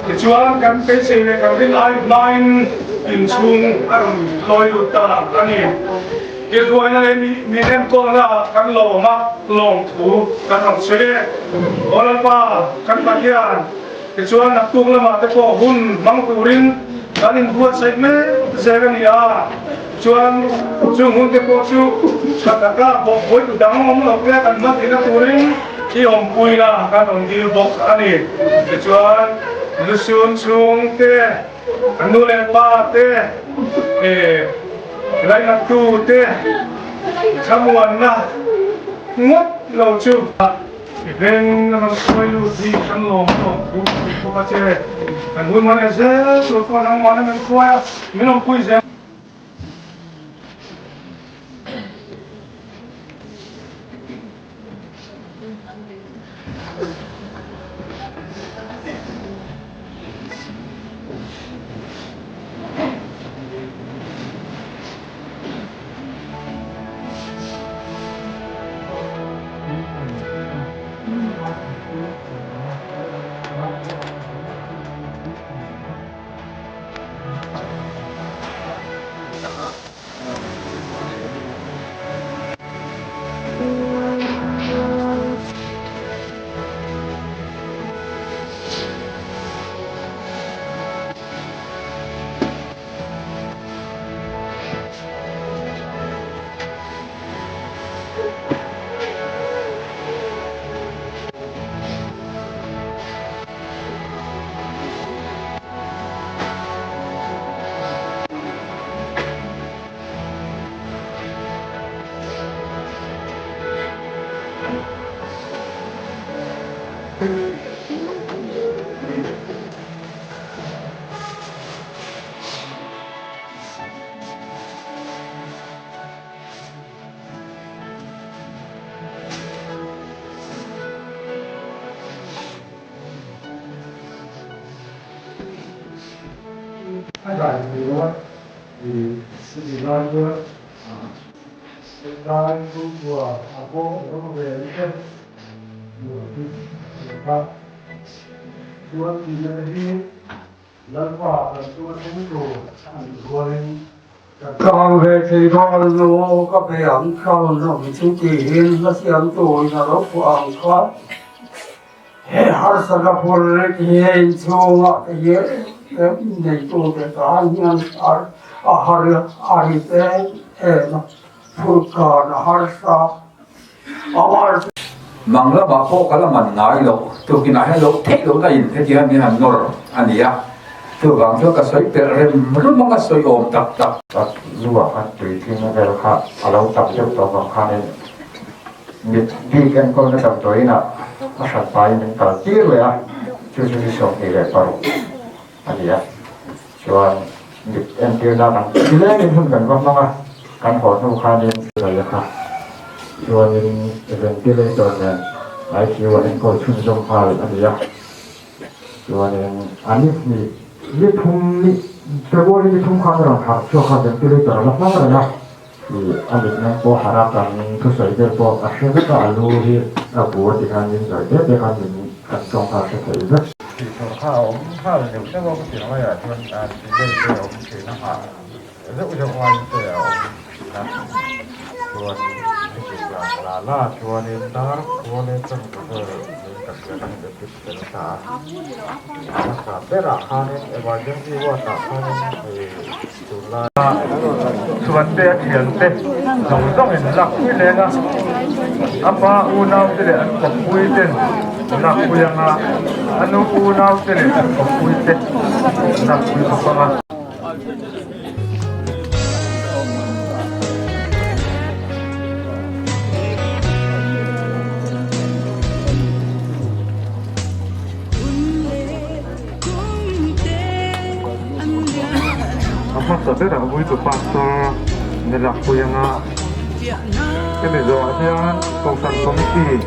Tichuan kan beisei leh kan rin ai hmain inchhung a rawn lawi lut ta a ni. Kilhruaina leh min enkawlna ah kan lawm a, lawmthu kan rawn sawi e. Aw Lalpa, kan Pathian, tichuan naktuk lamah te pawh hun hmang turin kan inbuatsaih mek zel a ni a. Chuan chung hun te pawh chu tha taka bawhbuaitu dang awm lo te kan hman theihna turin i awmpuina kan rawn dil bawk a ni. Tichuan lusun chhung te, kan nu leh pa te, lainattu te thlamuanna ngawt lo chu. I veng a rawn sawi lut hi kan lawm tawh thu tih bawk a che. Kan hun hman leh zel tur pawh nangmah na min hruai a, min awmpui zel. A dai thei lo a, i chumi lai chuan lai chhungkua a pawh rorel te luahtu a ni kha. Chuan tihna te hi Lalpa kan chunga thleng tur a nih rualin kan Tlang ve thei dawn lo ka be ang tlang nawm chu tiin hla siam tuin a lo phuah ang kha. He harsatna phur hi inchhungah te hi neitute tan hian a har a rit em em a, phurkan a harsa a. Mang lamah pawh ka la man ngai loh, tukinah hian loh theih lohna in hetiang hian han nawr a ni a, chuvang chuan ka sawi pelh rem rum anga sawi awm tak tak. A luah khan tui tling vel kha a lo tam deuh tawh vang khanin Mit bik enkawlna damdawiinah a hran paiin min kal tir leh a, chu chu ni 26 a ni a. Chuan mit entirna kan nilengin hun kan va hmang a, kan haw hnu khanin Zai kha chuanin ventilator nen ICU a enkawl chhunzawm nghal a ni a. Chuanin a ni hnih ni thum ni February ni thum khan a rawn harh chhuak a, ventilator a la hmang reng a. Ih, a mitmeng pawh harh a, kan thusawi vel pawh a hre vek a, a lu hi a bu a ti khan min zawi te te khan min kan tawng kha a hre thei vek. Tih tur kha a awm nghal neuh neuh a, hetiang laiah chuan delay te a awm thin a, nghah zeuh zeuh ngaiin te a awm thin a, chuan heti zan la la chuanin dar khua leh chanve vel niin ka hria kan inadmit fel ta a, a hmasa berah khanin emergency ward ah khanin hei tunlai. Chuante a thiante zawng zawngin lakpui leng a, a pa unaute leh an kawppui ten lakpui anga, a nu unaute leh an kawppui te lakpui bawk anga. A hmasa berah Vuitu Pastor ni lakpui anga hemi zawhah hian Kohhran Committee